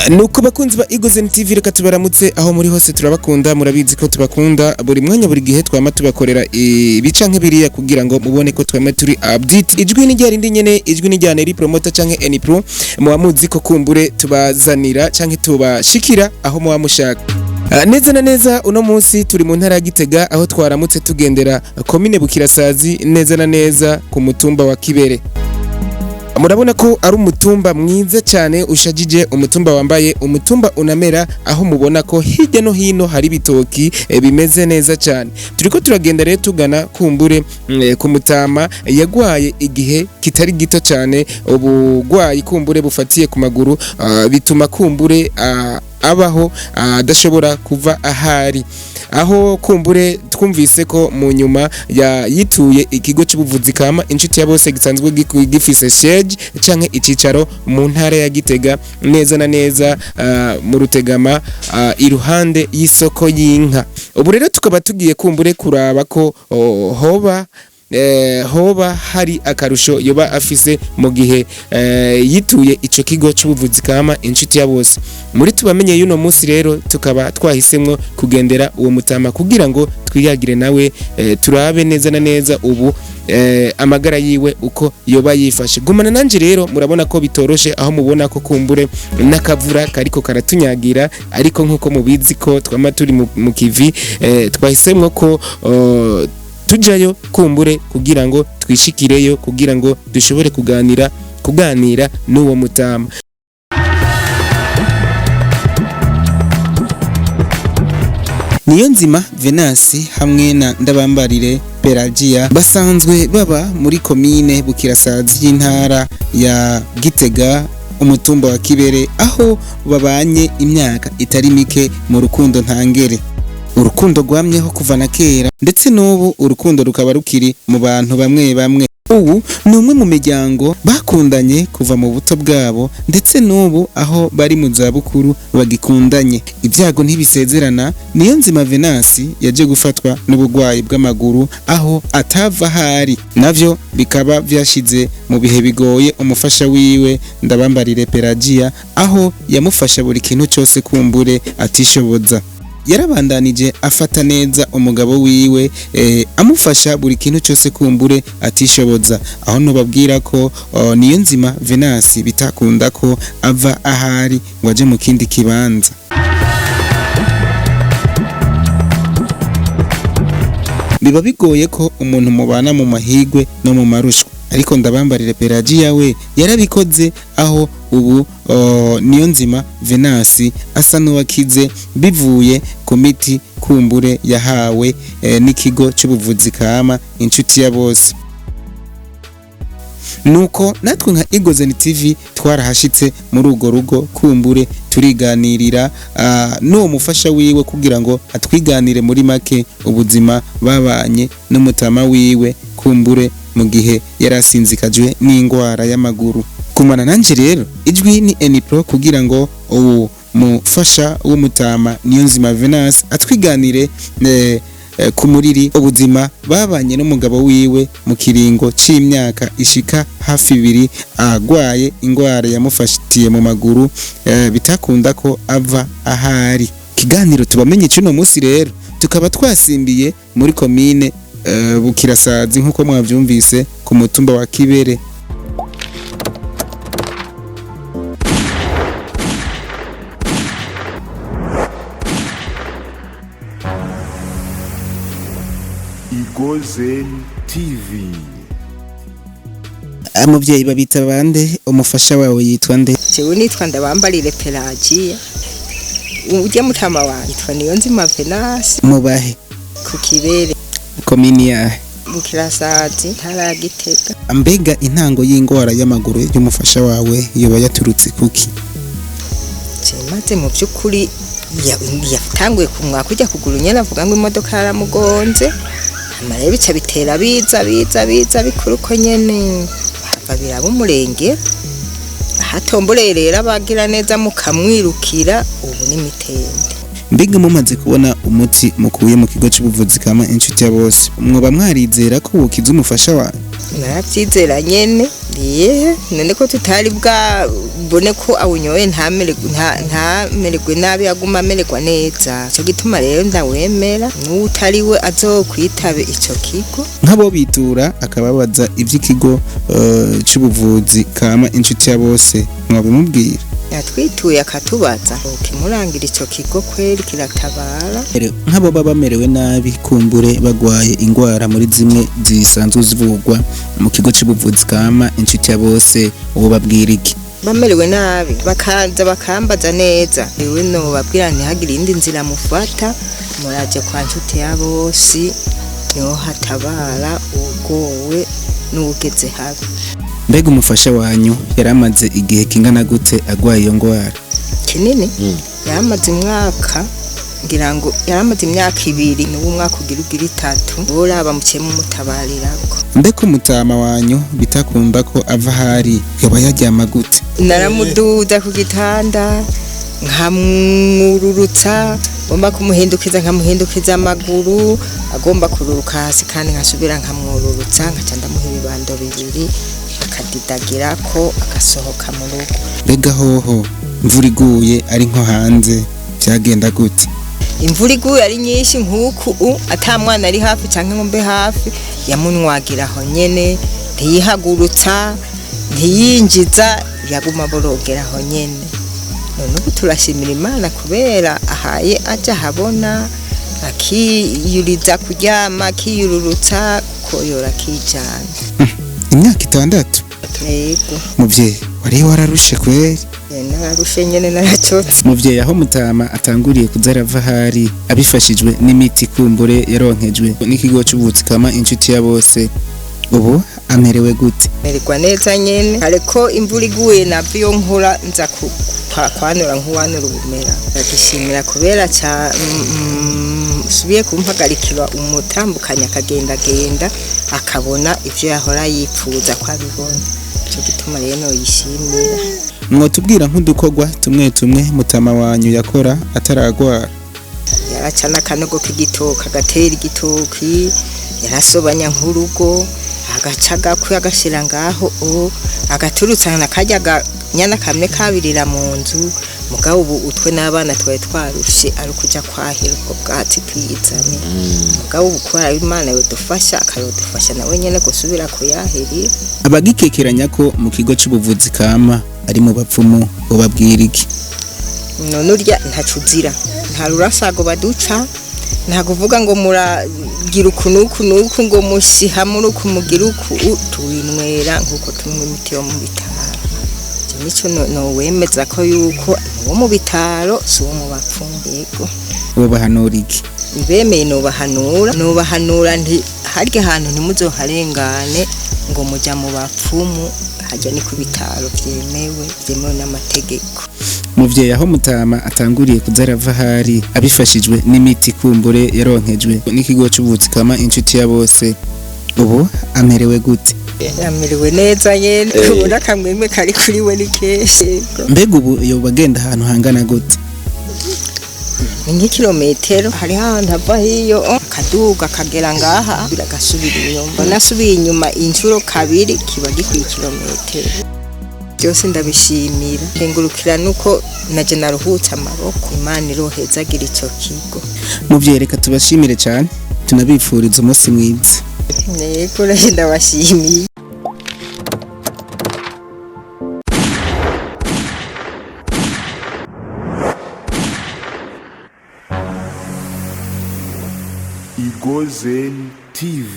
Nuko bakunzi ba Eagles TV, reka tubaramutse aho muri hose. Turabakunda, murabizi ko tubakunda buri mwanya, buri gihe twama tubakorera ibi canke biriya kugira ngo mubone ko twama turi update. Ijwi ni ryarindi nyene, ijwi ni rya Neri Promoter canke Eni Pro, muba muzi ko kumbure tubazanira canke tubashikira aho muba mushaka. Neza na neza uno munsi turi mu ntara ya Gitega, aho twaramutse tugendera komine Bukirasazi, neza na neza ku mutumba wa Kibere. Murabona ko ari umutumba mwiza cyane ushajije, umutumba wambaye, umutumba unamera, aho mubona ko hirya no hino hari ibitoki bimeze neza cyane. Turiko turagenda rero tugana kumbure ku mutama yagwaye igihe kitari gito cyane ubugwayi kumbure bufatiye ku maguru, bituma kumbure abaho adashobora kuva ahari, aho kumbure twumvise ko mu nyuma yituye ikigo cy'ubuvuzi kama Inshuti ya Bose gisanzwe gifise siège canke icicaro mu ntara ya Gitega, neza na neza mu Rutegama, iruhande y'isoko y'inka. Ubu rero tukaba tugiye kumbure kuraba ko hoba hari akarusho yoba afise mu gihe yituye ico kigo c'ubuvuzi kama Inshuti ya Bose. Muri tubamenye y'uno munsi rero tukaba twahisemwo kugendera uwo mutama kugira ngo twiyagire nawe, turabe neza na neza ubu amagara yiwe uko yoba yifashe. Gumana nanje rero, murabona ko bitoroshe, aho mubona ko kumbure n'akavura kariko karatunyagira, ariko nkuko mubizi ko twama turi mu kivi, twahisemwo ko tujayo kumbure kugira ngo twishikireyo, kugira ngo dushobore kuganira n'uwo mutama. Niyonzima Venasi hamwe na Ndabambarire Pelagia basanzwe baba muri komine Bukirasazi y'intara ya Gitega, umutumba wa Kibere, aho babanye imyaka itari mike mu rukundo ntangere, urukundo rwamyeho kuva na kera, ndetse n'ubu urukundo rukaba rukiri mu bantu bamwe bamwe. Ubu ni umwe mu miryango bakundanye kuva mu buto bwabo, ndetse n'ubu aho bari mu zabukuru bagikundanye. Ibyago ntibisezerana. Niyonzima Venasi yaje gufatwa n'uburwayi bw'amaguru, aho atava ahari, navyo bikaba vyashize mu bihe bigoye umufasha wiwe Ndabambarire Pelagia, aho yamufasha buri kintu cyose kumbure atishoboza. Yarabandanije afata neza umugabo wiwe, amufasha buri kintu cyose kumbure atishoboza, aho nubabwira ko Niyonzima Venasi bitakunda ko ava ahari ngo aje mu kindi kibanza. Biba bigoye ko umuntu mubana mu mahigwe no mu marushwa, ariko Ndabambarire Pelagia we yarabikoze, aho ubu Niyonzima Venasi asa n'uwakize bivuye ku miti kumbure yahawe n'ikigo cy'ubuvuzi kama Inshuti ya Bose. Nuko natwe nka Eagles TV twarahashitse muri urwo rugo, kumbure turiganirira n'uwo mufasha wiwe kugira ngo atwiganire muri make ubuzima babanye n'umutama wiwe kumbure mu gihe yari asinzikajwe n'ingwara y'amaguru. Kumana nanje rero, ijwi ni Enipro, kugira ngo uwo mufasha w'umutama Niyonzima Venance atwiganire ku muriri ubuzima babanye n'umugabo wiwe mu kiringo c'imyaka ishika hafi 2 agwaye ingwara yamufatiye mu maguru, bitakunda ko ava ahari. Kiganiro tubamenye cuno munsi rero tukaba twasimbiye muri komine Bukirasazi, nkuko mwavyumvise, ku mutumba wa Kibere. Igozen TV. Umuvyeyi babita bande? Umufasha wawe yitwa nde? Jewe nitwa Ndabambarire Pelagiya. Ujya mutama wanje yitwa Niyonzima Venasi. Mubahe? Ku Kibere. Komini yahe? Bukirasazi, ntara ya Gitega. Mbega intango y'ingwara y'amaguru y'umufasha wawe yoba yaturutse kuki? Je maze mu by'ukuri yatanguye kumwaka ujya kugura nyene, avuga ngo imodoka yaramugonze, hama rero bica bitera biza biza biza bikuru uko nyene, hava biraba umurenge ahatomboreye rero abagira neza mukamwirukira ubu n'imitende. Mbega mumaze kubona umuti mukuye mu kigo c'ubuvuzi kama Inshuti ya Bose, mwoba mwarizera ko wokiza umufasha wawe? Narabyizera nyene. Yehe, none ko tutari bwabone ko awunyoye ntamererwe nabi, aguma amererwa neza. Ico gituma rero ndawemera, n'uwutari we azokwitabe ico kigo. Nk'abo bitura akababaza iby'ikigo c'ubuvuzi kama Inshuti ya Bose, mwabimubwira? Yatwituye akatubaza, ukimurangira ico kigo kweri kiratabara. Nk'abo baba bamerewe nabi, kumbure bagwaye ingwara muri zimwe zisanzwe zivugwa mu kigo c'ubuvuzi kama Inshuti ya Bose, uwo babwira iki? Bamerewe nabi bakaza bakambaza neza, ewe nobabwira ntihagire iyindi nzira mufata, muraje kwa Nshuti ya Bose, niho hatabara ugowe n'uwugeze habi. Mbega umufasha wanyu yari amaze igihe kingana gute agwaye iyo ngwara? Kinini, yaramaze umwaka, ngira ngo yaramaze imyaka 2, n'ubu umwaka ugira 3, uraba muciye mumutabarirako. Mbega umutama wanyu bitakumva ko ava ahari, yoba yaryama gute? Naramuduza ku gitanda, nkamwururutsa, ngomba kumuhindukiza nkamuhindukiza amaguru, agomba kururuka hasi kandi nkasubira nkamwururutsa, nkaca ndamuha ibibando bibiri akadidagirako, agasohoka mu rugo. Mbega hoho imvura iguye ari nko hanze byagenda gute? Imvura iguye ari nyinshi nk'uku ata mwana ari hafi canke ngo mbe hafi, yamunwagira aho nyene, ntiyihagurutsa, ntiyinjiza, yaguma borogera aho nyene. None ubu turashimira Imana kubera ahaye aja ahabona, akiyuriza kuryama, akiyururutsa, koyora, akijana. Imyaka 6? Yego. Muvyeyi, wari wararushe kweri. Nararushe nyene, naracotse. Muvyeyi, aho mutama atanguriye kuza arava ahari abifashijwe n'imiti kumbure yaronkejwe n'ikigo c'ubuvuzi kama Inshuti ya Bose, ubu amerewe gute? Mererwa neza nyene, ariko imvura iguye navyo iyo nkora nza kwanura nk'uwanura ubumera. Ndagishimira kubera ca subiye kumpagarikira umutambukanye, akagendagenda, akabona ivyo yahora yipfuza ko abibona. Ico gituma rero noyishimira. Mwotubwira nk'udukorwa tumwe tumwe mutama wanyu yakora ataragwara? Yaraca n'akanogo k'igitoki, agatera igitoki, yarasobanya nk'urugo, agaca agakwi agashira ngaho, agaturutsa nakarya nyana kamwe kabirira mu nzu. Mugabo ubu utwe n'abana twari twarushe ari ukuja kwahira ubwo bwatsi twizane. Mugabo ubu kubera Imana yodufasha, akayodufasha nawe nyene gusubira kuyahirira. Abagikekeranya ko mu kigo c'ubuvuzi kama ari mu bapfumu, ubabwira iki? None urya ntaco uzira, nta rurasago baduca, nta kuvuga ngo muragira uku n'uku n'uku, ngo mushiha muri uku mugira uku, tuwinywera nk'uko tunywa imiti yo mu bitaro. Ico nico nowemeza ko yuko uwo mu bitaro si uwo mu bapfumu. Yego. Wobahanura iki? Bemeye nobahanura nti harya hantu ntimuzoharengane ngo muja mu bapfumu, harya ni ku bitaro vyemewe n'amategeko. Muvyeyi, aho mutama atanguriye kuza arava ahari abifashijwe n'imiti kumbure yaronkejwe n'ikigo c'ubuvuzi kama Inshuti ya Bose, ubu amerewe gute? Yamerewe neza nyene, ubona akamwemwe kari kuri we ni kenshi. Mbega ubu yoba agenda ahantu hangana gute? Ni nk'ikirometero, hariho ahantu ava hiyo akaduga akagera ngaha, agasubira inyuma. Mbona asubiye inyuma inshuro kabiri kiba gikwiye ikirometero. Byose ndabishimira, nkengurukira nuko naje naruhutse amaboko. Imana irohezagira ico kigo. Muvyeyi, reka tubashimire cyane, tunabifuriza umunsi mwiza. Yego, ndabashimiye. Igozen TV.